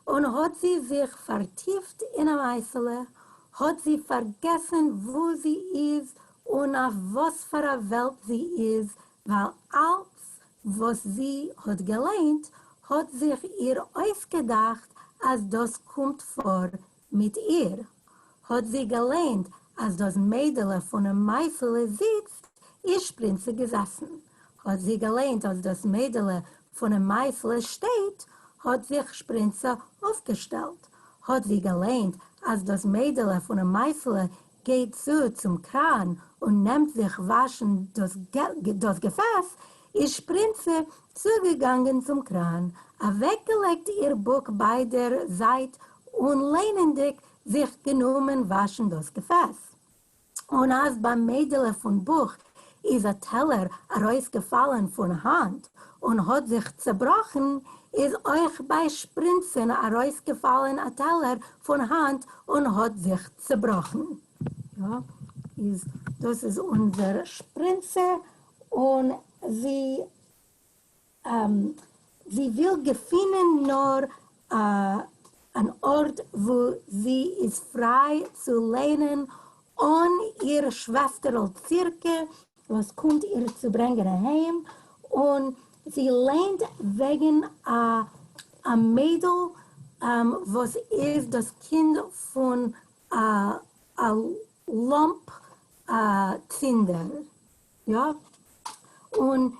און האט זי זיך פארטיפט אין א מעשה'לע, האט זי פארגעסן וואו זי איז און אויף וואס פאר א וועלט זי איז, ווייל אלץ וואס זי האט געליינט האט זיך איר אויסגעדאכט אז דאס קומט פאר מיט איר. האט זי געליינט אז דאס מיידעלע פונעם מעשה'לע זיצט, איז שפרינצע געזעסן. האט זי געליינט אז דאס מיידעלע פונעם מעשה'לע שטייט, האט זיך שפרינצע אויפגעשטעלט. האט זי געליינט אז דאס מיידעלע פונעם מעשה'לע גייט צו צום קראן און נעמט זיך וואשן דאס געפעס, איז שפרינצע צוגעגאנגען צום קראן, אוועקגעלייגט איר בוק ביי דער זייט און ליינענדיג זיך גענומען וואשן דאס געפעס. און אז ביים מיידעלע פון בוך איז א טעלער ארויסגעפאלען פון האנט און האט זיך צעבראכן, איז אויך ביי שפרינצען ארויסגעפאלען א טעלער פון האנט און האט זיך צעבראכן. יא, איז דאס איז אונזער שפרינצע, און זי זי וויל געפינען נאר אן ארט וואו זי איז פריי צו לערנען אן איר שוועסטערל צירקע וואס קומט איר צו ברענגען אהיים, און זי לערנט וועגן א מיידל וואס איז דאס קינד פון א לאמפ צינדער, יא, און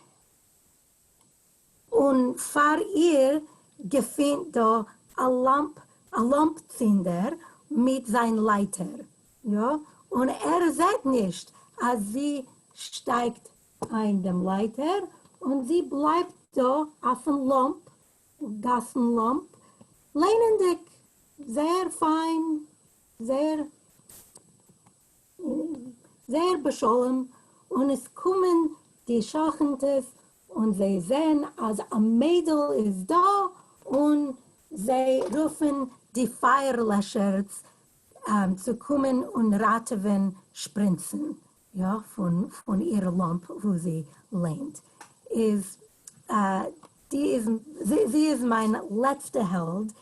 און פאר איר געפינט דא א לאמפ, א לאמפ-צינדער מיט זיין לייטער, יא, און ער זעט נישט אז זי שטייגט איין דעם לייטער, און זי בלייבט דא אויפן לאמפ, גאסן לאמפ, ליינענדיג זייער פיין, זייער זייער בשלום, און עס קומען די שכנ'טעס און זיי זעהן אז א מיידל איז דא, און זיי רופן די פייערלעשערס צו קומען און ראטעווען שפרינצן, יא, פון איר לאמפ וואו זי ליינט, איז די איז זי איז מיין לעצטע העלד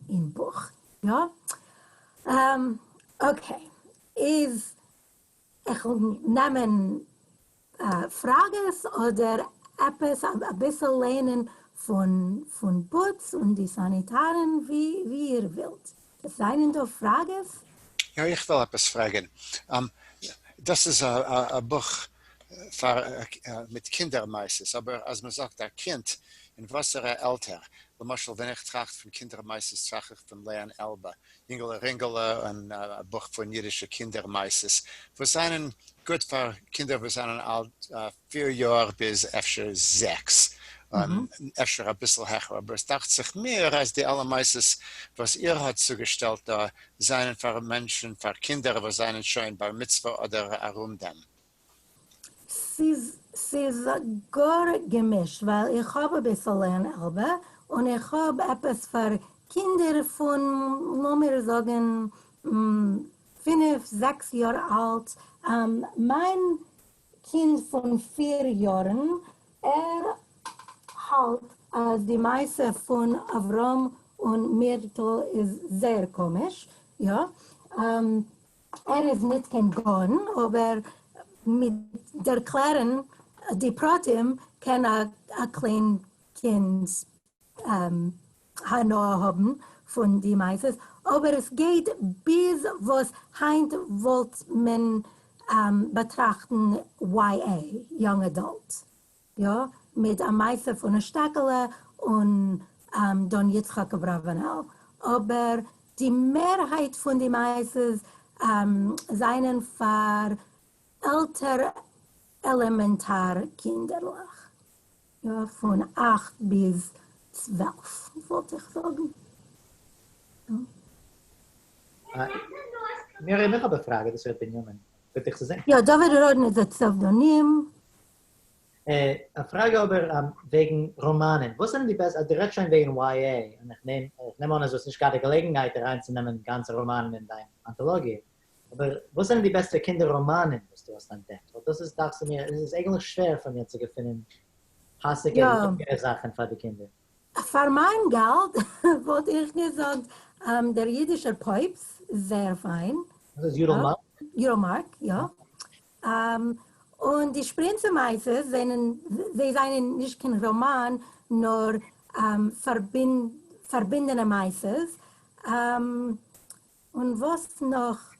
אין בוך, יא. Okay, איז איך וועל נעמען פראגעס אדער עפעס אביסל לערנען פון בוץ און די סאניטארן ווי איר ווילט. עס זענען דא פראגעס? יא איך וויל עפעס פרעגן. דאס איז א בוך פאר מיט קינדער מעשות, אבער אז מען זאגט א קינד אין וואסערע עלטער? למשל ווען איך טראכט פון קינדער מעשות טראכט איך פון לעאן עלבע, יונגעלע רינגעלע און א בוך פון אידישע קינדער מעשות וואס זענען גוט פאר קינדער וואס זענען אלט פיר יאר ביז אפשר זעקס, אפשר אביסל העכער, אבער עס דאכט זיך מיר אז די אלע מעשות וואס איר האט צוגעשטעלט דא זענען פאר מענטשן, פאר קינדער וואס זענען שוין בר מצוה אדער ארום דעם. ס'איז ס'איז גאר געמישט ווייל איך האב אביסל לעאן עלבע און איך האב עפעס פאר קינדער פון לאמיר זאגן פינף זעקס יאר אלט, מיין קינד פון פיר יארן ער האלט אז די מעשה פון אברהם און מירטל איז זייער קאמיש, יא ער איז ניט קיין גאון, אבער מיט דערקלערן די פרטים קען א קליין קינד הנאה האבן פון די מעשות, אבער עס גייט ביז וואס היינט וואלט מען באטראכטן YA, Young Adult, יא, מיט א מעשה פון א שטעקעלע און דון יצחק אברבנאל, אבער די מערהייט פון די מעשות זענען פאר עלטער עלעמענטאר קינדערלעך, יא, פון אכט ביז 12 וואלט איך זאגן. מרים, איך האב א פראגע, דאס רעדט בנימין, גוט דיך צו זען. יא, דוד ראדן איז א פסעוודאנים. א פראגע אבער וועגן ראמאנען, וואס זענען די בעסטע, דו רעדסט שוין וועגן YA, און איך נעם אן אז דו האסט נישט געהאט די געלעגנהייט אריינצונעמען גאנצע ראמאנען אין דיין אנטאלאגיע, אבער וואס זענען די בעסטע קינדער ראמאנען וואס דו האסט אנטדעקט? ווייל דאס איז דאכט זיך מיר, עס איז אייגנטליך שווער פאר מיר צו געפינען פאסיגע יונגערע זאכן פאר די קינדער. פאר מיין געלט וואלט איך געזאגט דער אידישער פויפס איז זייער פיין. דאס איז יודל מארק? יודל מארק, יא. און די שפרינצע מעשות זענען, זיי זענען נישט קיין ראמאן נאר פארבינדענע מעשות. און וואס נאך?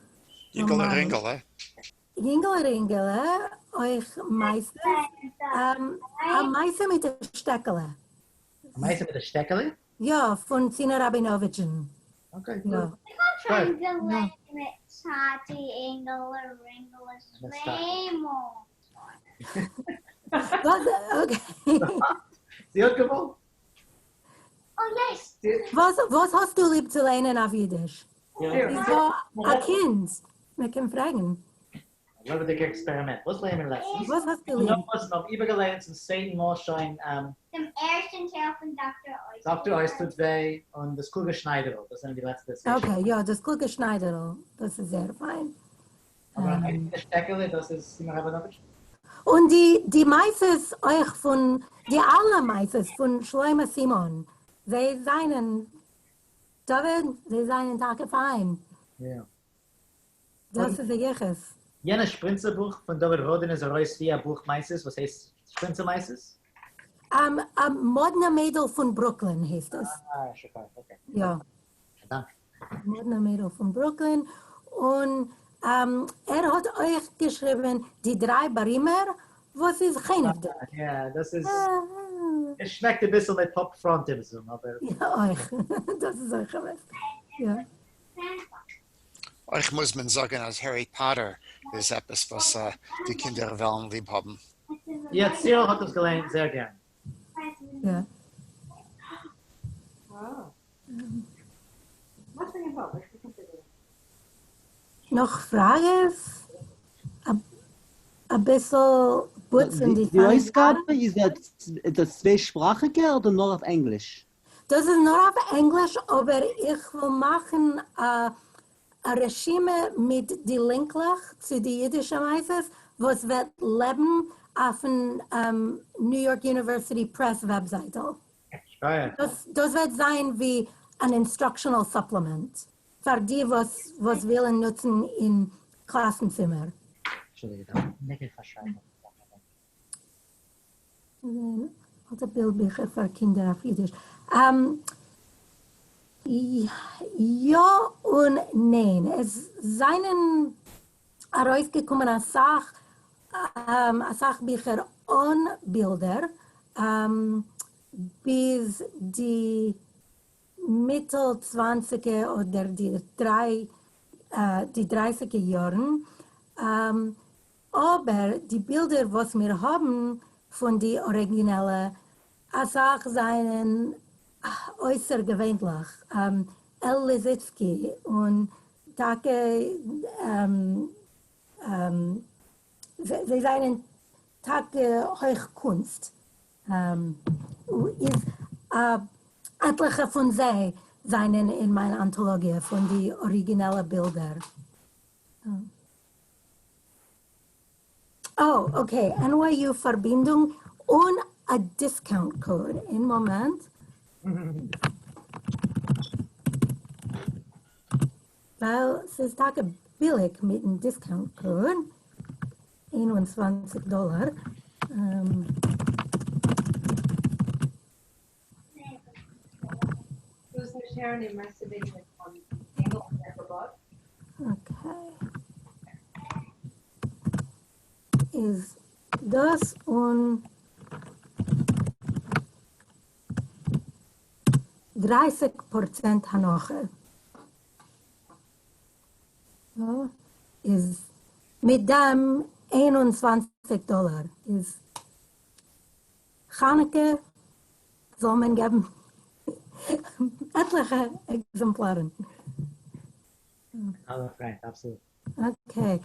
יונגעלע רינגעלע. יונגעלע רינגעלע, אויך מעשות. א מעשה מיט א שטעקעלע. א מעשה מיט א שטעקעלע? יא, פון צינה ראבינאוויטשן. okay, גוט. איך האב שוין געלערנט מיט טאטי אינגעלע רינגעלע צוויי מאל. וואס? okay. זי האט געוואלט. וואס האסטו ליב צו ליינען אויף אידיש? איז דא א קינד מען קען פרעגן? א לעבעדיגע עקספערימענט. וואס לערנען מיר לעצטנס? וואס האסטו ליב? נאך וואס מ'האט איבערגעלערנט צום צווייטן מאל שוין. דעם ערשטן טייל פון דאקטער אויס. דאקטער אויס טוט וויי און דאס קלוגע שניידערל, דאס זענען די לעצטע צוויי. okay, יא, דאס קלוגע שניידערל, דאס איז זייער פיין. אבער א נייע שטעקעלע, דאס איז סימא ראבינאוויטש? און די די מעשות אויך פון די אלע מעשות פון שלמה סימאן, זיי זענען, דוד, זיי זענען טאקע פיין. יא. דאס איז א יחוס. יענע שפרינצע בוך פון דוד ראדין איז ארויס ווי א בוך מעשות וואס הייסט שפרינצע מעשות? א מאדנע מיידל פון ברוקלין הייסט עס. אה, שכוח, okay. יא. א דאנק. מאדנע מיידל פון ברוקלין, און ער האט אויך געשריבען די דריי בארימער וואס איז חנעוודיג. יא, דאס איז, עס שמעקט אביסל מיט פאפ פראנטיזם, אבער. יא אויך, דאס איז אויך אמת, יא. אויך מוז מען זאגן אז הערי פאטער איז עפעס וואס די קינדער וועלן ליב האבן. יא, צירל האט עס געליינט זייער גערן. יא. נאך פראגעס? אביסל בוץ אין די די אויסגאבע איז דאס צוויי-שפראכיגע אדער נאר אויף ענגליש? דאס איז נאר אויף ענגליש אבער איך וויל מאכן א רשימה מיט די לינקלעך צו די אידישע מעשות וואס וועט לעבן אויפן New York University Press וועבזייטל. דאס וועט זיין ווי אן instructional supplement פאר די וואס ווילן נוצן אין קלאסן צימער. אלטע בילד ביכער פאר קינדער אויף אידיש. יא און ניין. עס זענען ארויסגעקומען אסאך אסאך ביכער אן בילדער ביז די מיטל צוואנציגע אדער די דריי די דרייסיגע יארן, אבער די בילדער וואס מיר האבן פון די אריגינעלע אסאך זענען אויסערגעווענליך, על ליזיצקי און טאקע זיי זענען טאקע הויך קונסט, איז עטליכע פון זיי זענען אין מיין אנטאלאגיע פון די אריגינעלע בילדער. אה, okay, NYU פארבינדונג און א discount code, איין מאמענט. ווייל ס'איז טאקע ביליג מיטן discount code, 21 דאלאר. okay. איז דאס און 30% הנחה. איז מיט דעם 21 דאלאר איז חנוכה זאל מען געבן עטליכע עקזעמפלארן. אַלע פֿרײַנד, אַבסאָלוט. Okay.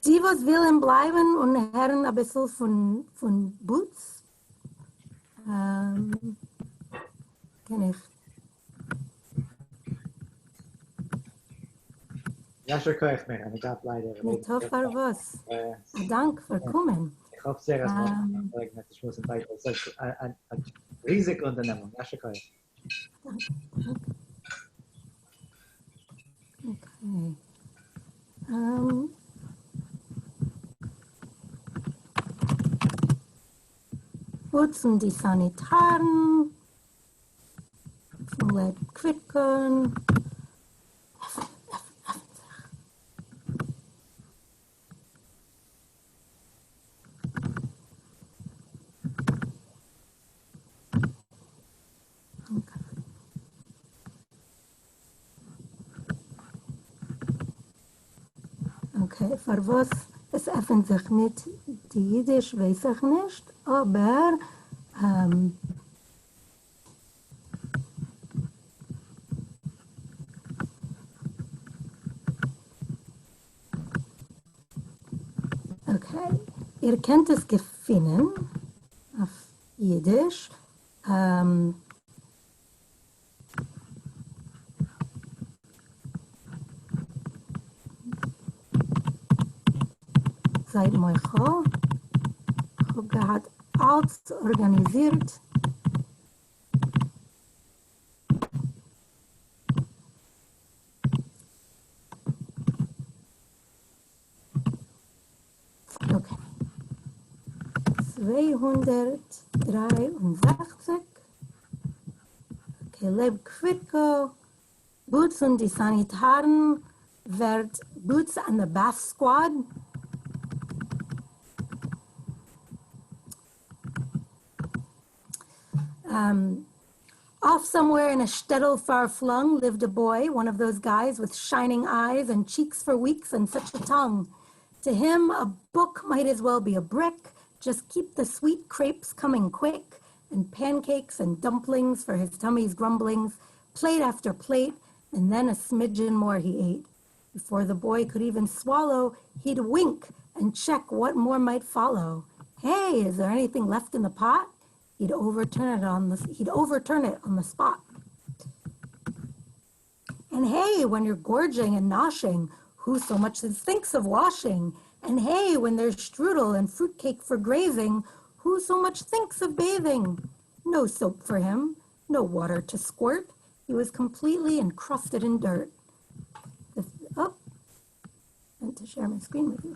די וואָס ווילן בלײַבן און הערן אַ ביסל פֿון Boots, קען איך. יישר כח מרים, איך דארף ליידער. ניטא פארוואס. א דאנק פאר קומען. איך האף זייער אז מיר האבן געלעגנהייט צו שמועסן ווייטער. עס איז א ריזיגע אונטערנעמונג. יישר כח. Okay. פוצן די סאניטארן. פון לייב קוויטקא'ן. עפן, עפן, עפן זיך. Okay, פארוואס עס עפענט זיך ניט די אידיש ווייס איך נישט, אבער okay, איר קענט עס געפינען אויף אידיש. זייט מוחל, כ'האב געהאט אלץ ארגאניזירט. Okay. 263. Okay, לייב קוויטקא, Boots און די סאניטארן ווערט Boots and the Bath Squad. Off somewhere in a shtetl far flung lived a boy, one of those guys with shining eyes and cheeks for weeks and such a tongue. To him, a book might as well be a brick. Just keep the sweet crepes coming quick and pancakes and dumplings for his tummy's grumblings, plate after plate, and then a smidgen more he ate. Before the boy could even swallow, he'd wink and check what more might follow. Hey, is there anything left in the pot? He'd overturn it on the, he'd overturn it on the spot. And hey, when you're gorging and noshing, who so much as thinks of washing? And hey, when there's strudel and fruitcake for grazing, who so much thinks of bathing? No soap for him, no water to squirt. He was completely encrusted in dirt. The, oh, meant to share my screen with you.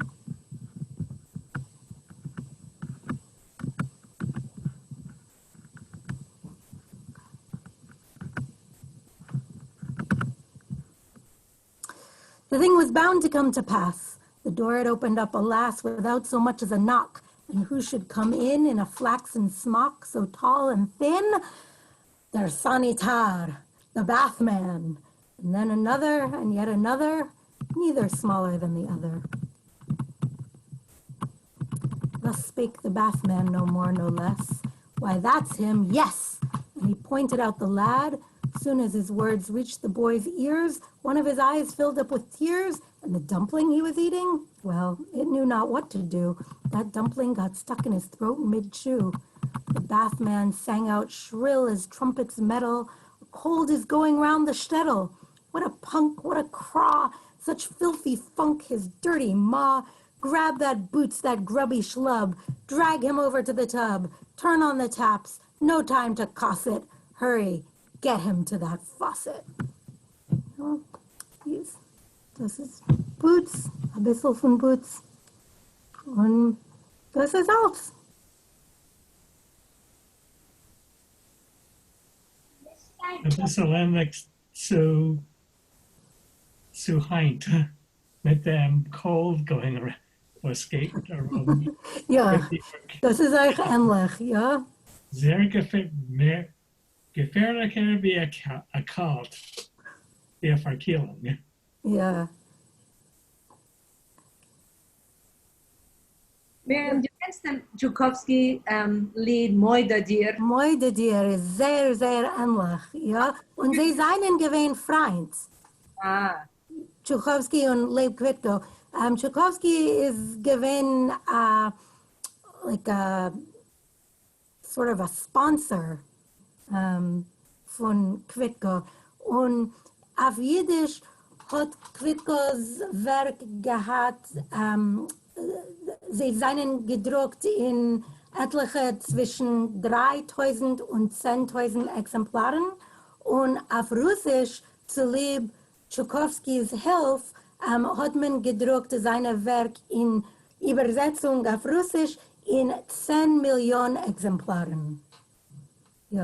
The thing was bound to come to pass. The door had opened up, alas, without so much as a knock. And who should come in in a flaxen smock so tall and thin? Der Sanitar, the bathman. And then another and yet another, neither smaller than the other. Thus spake the bathman, no more, no less. Why, that's him, yes! And he pointed out the lad. Soon as his words reached the boy's ears, one of his eyes filled up with tears, and the dumpling he was eating, well, it knew not what to do. That dumpling got stuck in his throat mid-chew. The bathman sang out shrill as trumpets metal, cold is going round the shtetl. What a punk, what a craw, such filthy funk, his dirty ma. Grab that boots, that grubby schlub, drag him over to the tub, turn on the taps, no time to cosset. Hurry, get him to that faucet. Oh, דאס איז Boots, א ביסל פון Boots. און דאס איז אלץ. אביסל ענליך צו היינט מיט דעם cold going around וואס גייט ארום. יא, דאס איז אויך ענליך, יא. זייער געפערליכער ווי א קאלט, ווי א פארקילונג. יא. מרים, דו קענסט דעם דזשוקאווסקי ליד מודה דיר? מודה דיר איז זייער זייער ענליך, יא, און זיי זענען געווען פריינט. טשוכאווסקי און לייב קוויטקא. טשוכאווסקי איז געווען א like a sort of a sponsor פון קוויטקא, און אויף אידיש האט קוויטקא'ס ווערק געהאט, זיי זענען געדרוקט אין עטליכע צווישן 3000 און 10,000 עקזעמפלארן, און אויף רוסיש צוליב טשוקאווסקי'ס הילף האט מען געדרוקט זיינע ווערק אין איבערזעצונג אויף רוסיש אין 10 מיליאן עקזעמפלארן. יא.